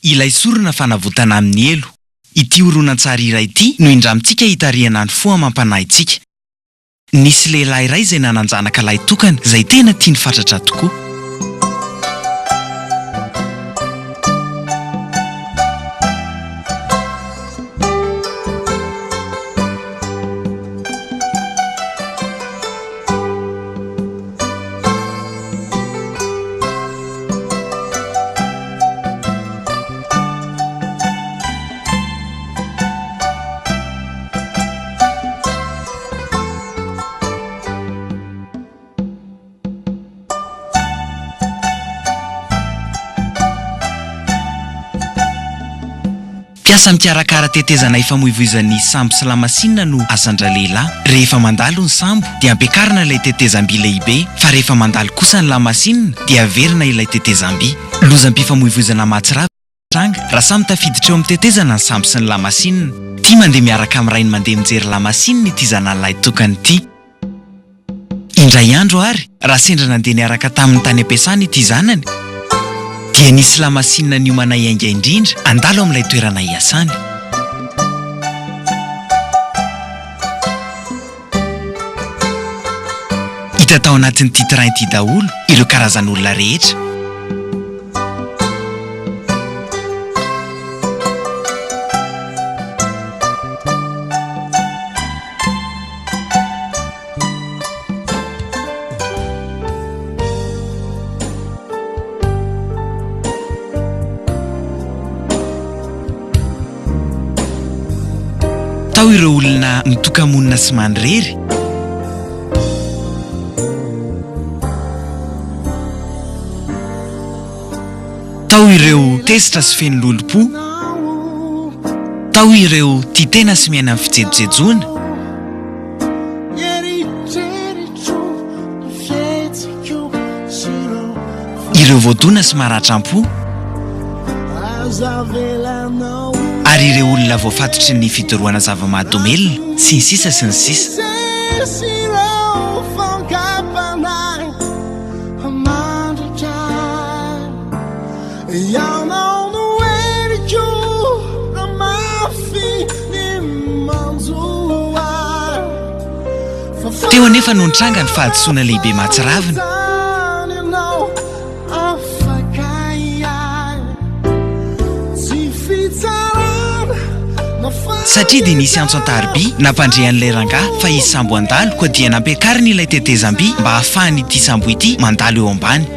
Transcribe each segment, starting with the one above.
Ilay sorona fanavotana amin'ny helo. Ity horonantsary iray ity no indramintsika hitarihana ny fo amam-panahintsika. Nisy lehilahy iray izay nanan-janaka lahy tokana izay tena tiany fatratra tokoa. Mpiasa mikarakara tetezana ifamoivoizan'ny sambo sy lamasinina no asan-dralehilahy. Rehefa mandalo ny sambo dia ampiakarina ilay tetezam-by lehibe, fa rehefa mandalo kosa ny lamasinina dia averina ilay tetezam-by. Lozam-pifamoivoizana mahatsiravina no mitranga raha samy tafiditra eo amin'ny tetezana ny sambo sy ny lamasinina. Tia mandeha miaraka amin'ny rainy mandeha mijery lamasinina ity zanany lahy tokana ity. Indray andro àry, raha sendra nandeha niaraka taminy tany am-piasana ity zanany, dia nisy lamasinina niomana hiainga indrindra handalo amin'ilay toerana hiasany. Hita tao anatin'ity train ity daholo ireo karazan'olona rehetra. Tao ireo olona mitoka-monina sy manirery. Tao ireo tezitra sy feno lolompo. Tao ireo tia tena sy miaina amin'ny fijejojejoana. Ireo voadona sy maratra am-po. Ary ireo olona voafatotry ny fidorohana zava-mahadomelina, sy ny sisa sy ny sisa. Teo anefa no nitranga ny fahadisoana lehibe mahatsiravina. Satria dia nisy antso an-tariby nampandre an'ilay rangahy fa hisy sambo handalo koa dia nampiakariny ilay tetezam-by mba hahafahan'ity sambo ity mandalo eo ambany.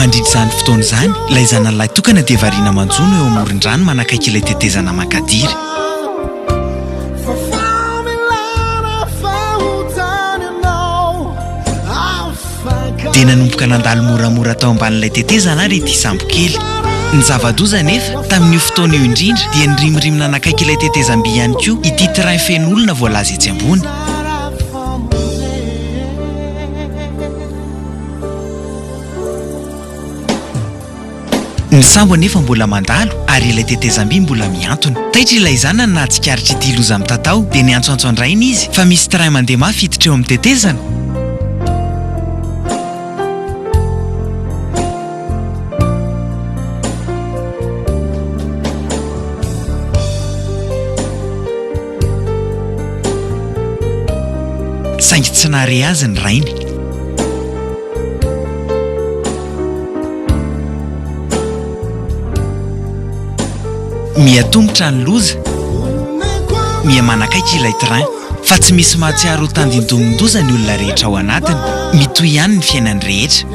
Mandritra izany fotoana izany, ilay zanany lahy tokana dia variana manjono eo amoron-drano manakaiky ilay tetezana mankadiry. Dia nanomboka nandalo moramora tao ambanin'ilay tetezana ary ity sambo kely. Ny zava-doza anefa, tamin'io fotoana io indrindra, dia nirimorimo nanakaiky ilay tetezam-by ihany koa ity train feno olona voalaza etsy ambony. Ny sambo anefa mbola mandalo ary ilay tetezam-by mbola mihantona. Taitra ilay zanany nahatsikaritra ity loza mitatao dia niantsoantso an-drainy izy fa misy train mandeha mafy hiditra eo amin'ny tetezana. Saingy tsy nahare azy ny rainy. Miha-tongotra ny loza, miha-manakaiky ilay train. Fa tsy misy mahatsiaro ho tandindomin-doza ny olona rehetra ao anatiny. Mitohy ihany ny fiainany rehetra.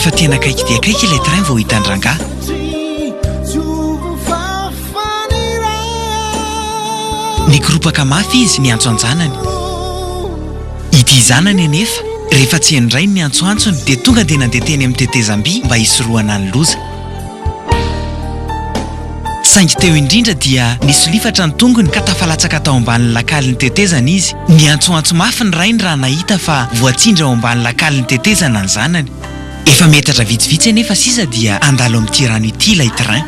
Efa tena akaiky dia akaiky ilay train vao hitan-drangahy. Nikoropaka mafy izy niantso an-janany. Ity zanany anefa, rehefa tsy henon-drainy ny antsoantsony dia tonga dia nandeha teny amin'ny tetezam-by mba hisorohana ny loza. Saingy teo indrindra dia nisolifatra ny tongony ka tafalatsaka tao ambanin'ny lakalin'ny tetezana izy. Niantsoantso mafy ny rainy raha nahita fa voatsindry ao ambany lakalin'ny tetezana ny zanany. Efa metatra vitsivitsy anefa sisa dia handalo amin'ity rano ity ilay train.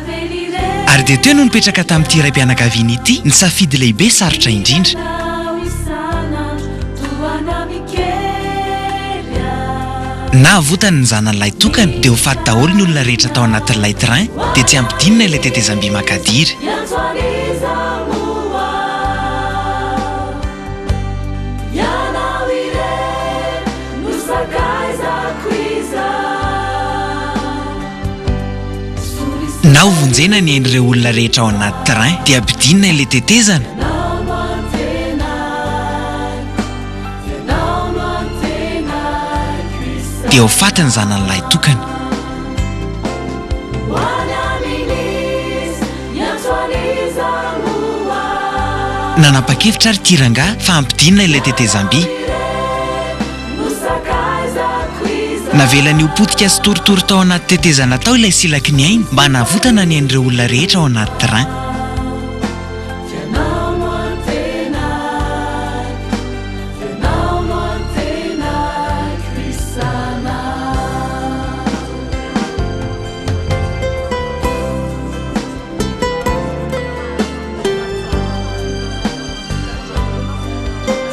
Ary dia teo no nipetraka tamin'ity raim-pianakaviana ity ny safidy lehibe sarotra indrindra. Na avotany ny zanany lahy tokana dia ho faty daholo ny olona rehetra tao anatin'ilay train dia tsy ampidinina ilay tetezam-by makadiry. Na ho vonjena ny ain'ireo olona rehetra ao anaty train dia ampidinina ilay tetezana. Dia ho faty ny zanany lahy tokana. Nanapa-kevitra ary ity rangahy fa hampidinina ilay tetezam-by. Navelany ho potika sy torotoro tao anaty tetezana tao ilay silaky ny ainy mba hanavotana ny ain'ireo olona rehetra ao anaty train.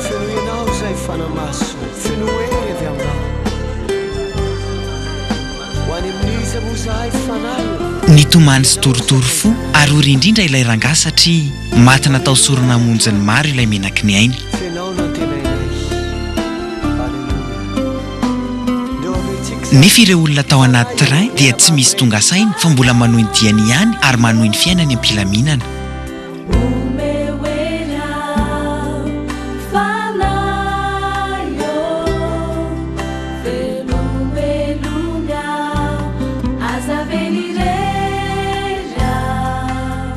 Feno ianao izay fanahy masina, feno hery avy aminao. Ho any amin'iza moa izahay fanahy ô? Nitomany sy torotoro fo ary ory indrindra ilay rangahy satria maty natao sorona hamonjy ny maro ilay menaky ny ainy. Fenao nantenainay. Aleloia. Ndeo averintsika izany. Nefa ireo olona tao anaty train dia tsy misy tonga saina fa mbola manohy ny diany ihany ary manohy ny fiainany am-pilaminana. Omeo hery aho, Fanahy ô, Velombelony aho, aza avela irery aho,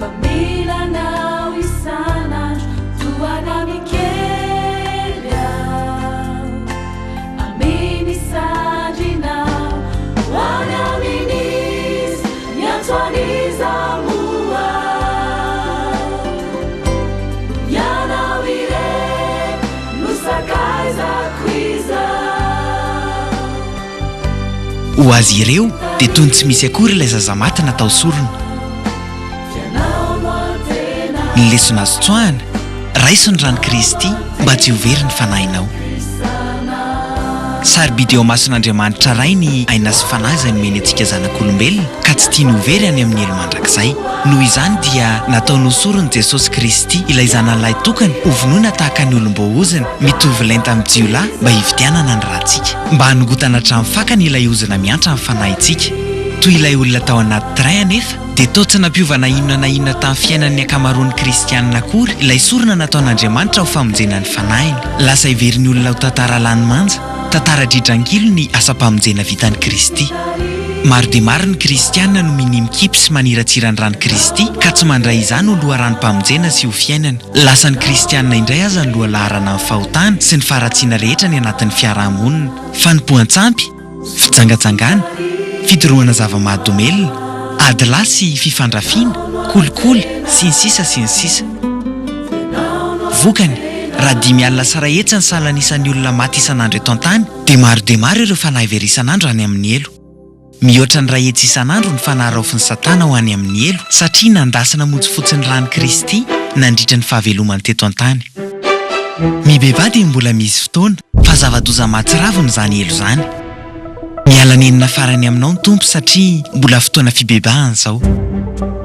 Fa mila anao isan'andro, tohana mikely aho, Amin'ny sandrinao, ho any amin'iza, miantso an'iza moa aho? Ianao irery no sakaizako izaho. Ho azy ireo dia toy ny tsy misy akory ilay zaza maty natao sorona. Ny lesona azo tsoahina, raiso ny ran'i Kristy mba tsy ho very ny fanahinao. Sarobidy eo imason'Andriamanitra Ray ny aina sy fanahy izay nomeny antsika zanak'olombelona ka tsy tiany ho very any amin'ny helo mandrakizay. Noho izany dia nataony ho soron'i Jesosy Kristy, ilay Zanany lahy tokana, hovonoina tahaka ny olom-boaozona, mitovy lenta amin'ny jiolahy mba hividianana ny rantsika. Mba hanongotana hatramin'ny fakany ilay ozona miantra amin'ny fanahintsika. Toy ilay olona tao anaty train anefa, dia toa tsy nampiova na inona na inona tamin'ny fiainan'ny ankamaroan'ny Kristianina akory ilay sorona nataon'Andriamanitra ho famonjena ny fanahiny. Lasa heverin'ny olona ho tantara lany manja, tantara dridrangilo ny asam-pamonjena vitan'i Kristy. Maro dia maro ny Kristianina no minia mikipy sy maniratsira ny ran'i Kristy ka tsy mandray izany ho loharanom-pamonjena sy ho fiainana. Lasan'ny Kristianina indray aza ny lohalaharana amin'ny fahotana sy ny faharatsiana rehetra any anatin'ny fiarahamonina. Fanompoan-tsampy, fijangajangana, fidorohana zava-mahadomelina, ady lahy sy fifandrafiana, kolikoly, sy ny sisa sy ny sisa. Vokany, raha 150 ny salan'isan'ny olona maty isan'andro eto an-tany, dia maro dia maro ireo fanahy very isan'andro any amin'ny helo. Mihoatra ny 100 isan'andro ny fanahy raofin'i Satana ho any amin'ny helo, satria nandà sy namonjy fotsiny rà an'i Kristy nandritra ny fahavelomany teto an-tany. Mibebaha dia mbola misy fotoana, fa zava-doza mahatsiravina izany helo izany. Miala nenina farany aminao ny Tompo satria mbola fotoana fibebahana izao.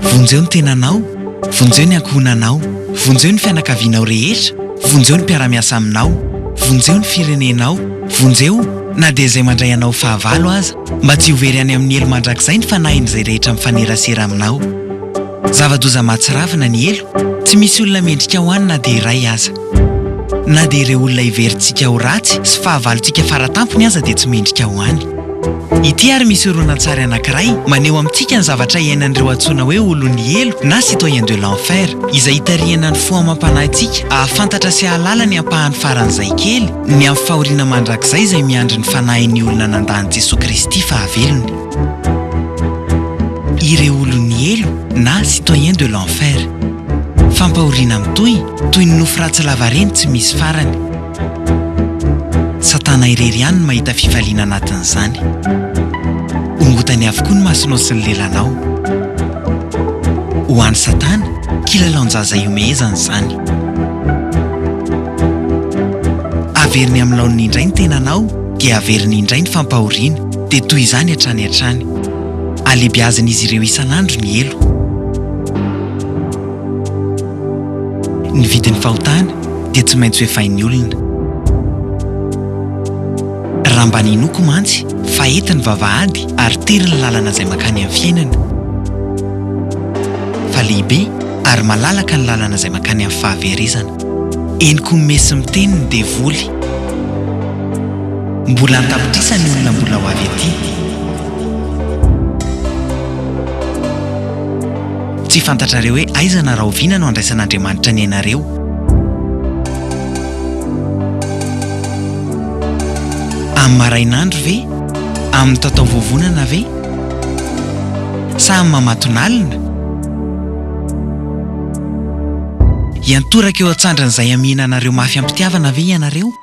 Vonjeo ny tenanao, vonjeo ny ankohonanao, vonjeo ny fianakavianao rehetra, vonjeo ny mpiara-miasa aminao, vonjeo ny firenenao, vonjeo na dia izay mandray anao ho fahavalo aza, mba tsy ho very any amin'ny helo mandrakizay ny fanahin'izay rehetra mifanerasera aminao. Zava-doza mahatsiravina ny helo, tsy misy olona mendrika ho any na dia iray aza. Na dia ireo olona heverintsika ho ratsy sy fahavalontsika faratampony aza dia tsy mendrika ho any. Ity ary misy horonantsary anankiray maneho amintsika ny zavatra iainan'ireo antsoina hoe olon'ny helo na citoyen de l'enfer, izay itarihana ny fo amam-panahintsika hahafantatra sy hahalala ny ampahany faran'izay kely ny amin'ny fahoriana mandrakizay izay miandry ny fanahin'ny olona nandà an'i Jesoa Kristy fahavelony. Ireo olon'ny helo na citoyen de l'enfer. Fampahoriana mitohy toy ny nofy ratsy lavareny tsy misy farany. Satana irery ihany no mahita fifaliana anatin'izany. Ongotany avokoa ny masonao sy ny lelanao. Ho an'i Satana, kilalaon-jaza ihomehezana izany. Averiny amin'ny laoniny indray ny tenanao dia averiny indray ny fampahoriana, dia toy izany hatrany hatrany. Alebiazin'izy ireo isan'andro ny helo. Ny vidin'ny fahotana dia tsy maintsy ho efain'ny olona. Raha mba ninoako mantsy fa ety ny vavahady ary tery ny lalana izay mankany amin'ny fiainana. Fa lehibe ary malalaka ny lalana izay mankany amin'ny fahaverezana. Henoko mimehy sy miteny ny devoly. Mbola an-tapitrisa ny olona mbola ho avy aty. Tsy fantatrareo hoe aiza na rahoviana no handraisan'Andriamanitra ny ainareo. Amin'ny marainandro ve? Amin'ny tataovovonana ve? Sa amin'ny mamatonalina? Hiantoraka eo an-tsandrin'izay hamihina anareo mafy am-pitiavana ve ianareo?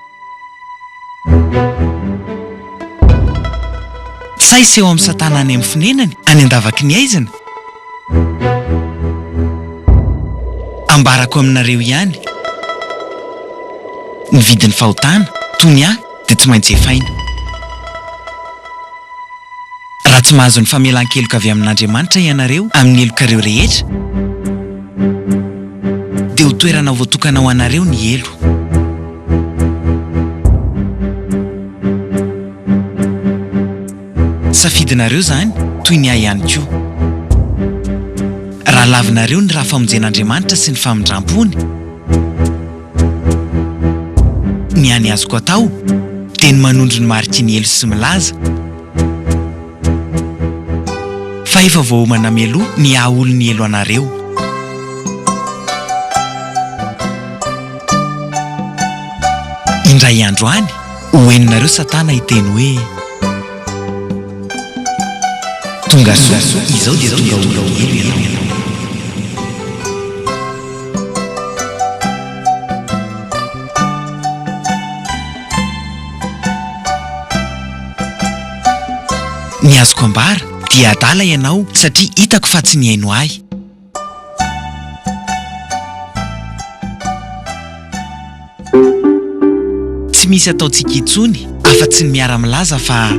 Sa hiseho amin'i Satana any amin'ny fonenany, any an-davaky ny haizina? Ambarako aminareo ihany, ny vidin'ny fahotana, toy ny ahy, dia tsy maintsy efaina. Raha tsy mahazo ny famelan-keloka avy amin'Andriamanitra ianareo amin'ny helokareo rehetra, dia ho toerana voatokana ho anareo ny helo. Safidinareo izany, toy ny ahy ihany koa. Raha lavinareo ny ra famonjen'Andriamanitra sy ny famindram-pony, ny hany azoko atao dia ny manondro ny mariky ny helo sy milaza fa efa voaomana mialoha ny haha olon'ny helo anareo. Indray andro any, ho henonareo Satana hiteny hoe, Tonga soa, izao dia tonga olon'ny helo ianao. Ny azoko ambara dia adala ianao satria hitako fa tsy nihaino ahy. Tsy misy ataontsika intsony afa-tsy ny miara-milaza fa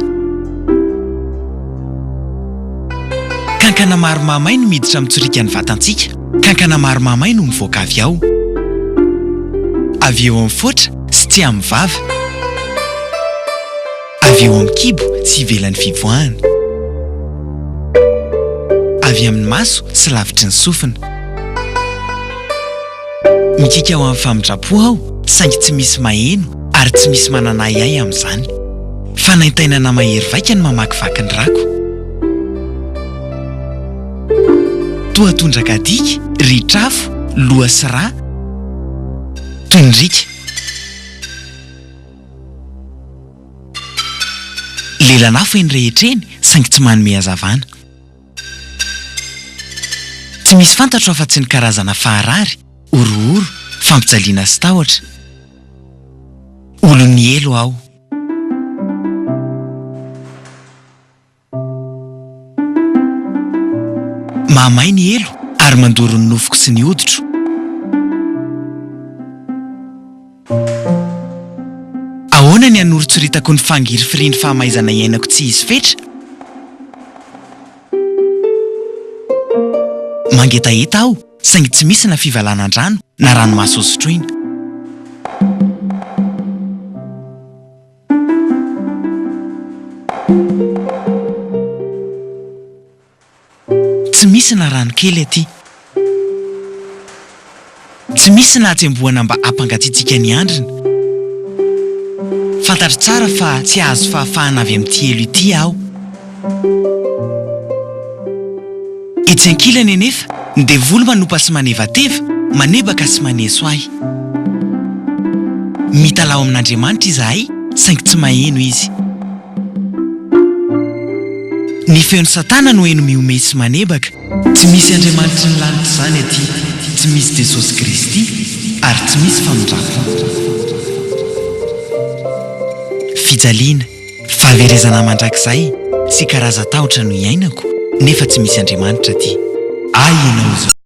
kankana maro mahamay no miditra mitsoriaka ny vatantsika, kankana maro mahamay no mivoaka avy ao. Avy eo amin'ny foatra sy tsy amin'ny vava. Avy eo amin'ny kibo sy ivelan'ny fivoahana. Avy amin'ny maso sy lavitry ny sofina. Mikiky ao amin'ny famindram-po aho saingy tsy misy maheno ary tsy misy manana ahiahy amin'izany. Fanaintainana mahery vaika no mamakivaky ny rako. Toa tondraka adika, ritr'afo, loha sy rà, toy ny riaka. Lelan'afo eny rehetra eny saingy tsy manome hazavana. Tsy misy fantatro afa-tsy ny karazana faharary, horohoro, fampijaliana sy tahotra. Olon'ny helo aho. Mahamay ny helo ary mandoro ny nofoko sy ny hoditro. Ahoana ny hanoritsoritako ny fangirifirian'ny fahamaizana iainako tsy hisy fetra? Mangetaheta aho, saingy tsy misy na fivalanan-drano na ranomaso hosotroina. Tsy misy na rano kely aty. Tsy misy na hatsembohana mba hampangatsiatsiaka ny handrina. Fantatro tsara fa tsy hahazo fahafahana avy amin'ity helo ity aho. Etsy ankilany anefa, ny devoly manompa sy manevateva, manebaka sy maneso ahy. Mitalaho amin'Andriamanitra izahay, saingy tsy maheno izy. Ny feon'i Satana no heno mihomehy sy manebaka. Tsy misy Andriamanitry ny lanitra izany aty, tsy misy Jesosy Kristy, ary tsy misy famindram-po. Fijaliana, fahaverezana mandrakizay sy karazan-tahotra no iainako, nefa tsy misy Andriamanitra aty. Ahy ianao izao.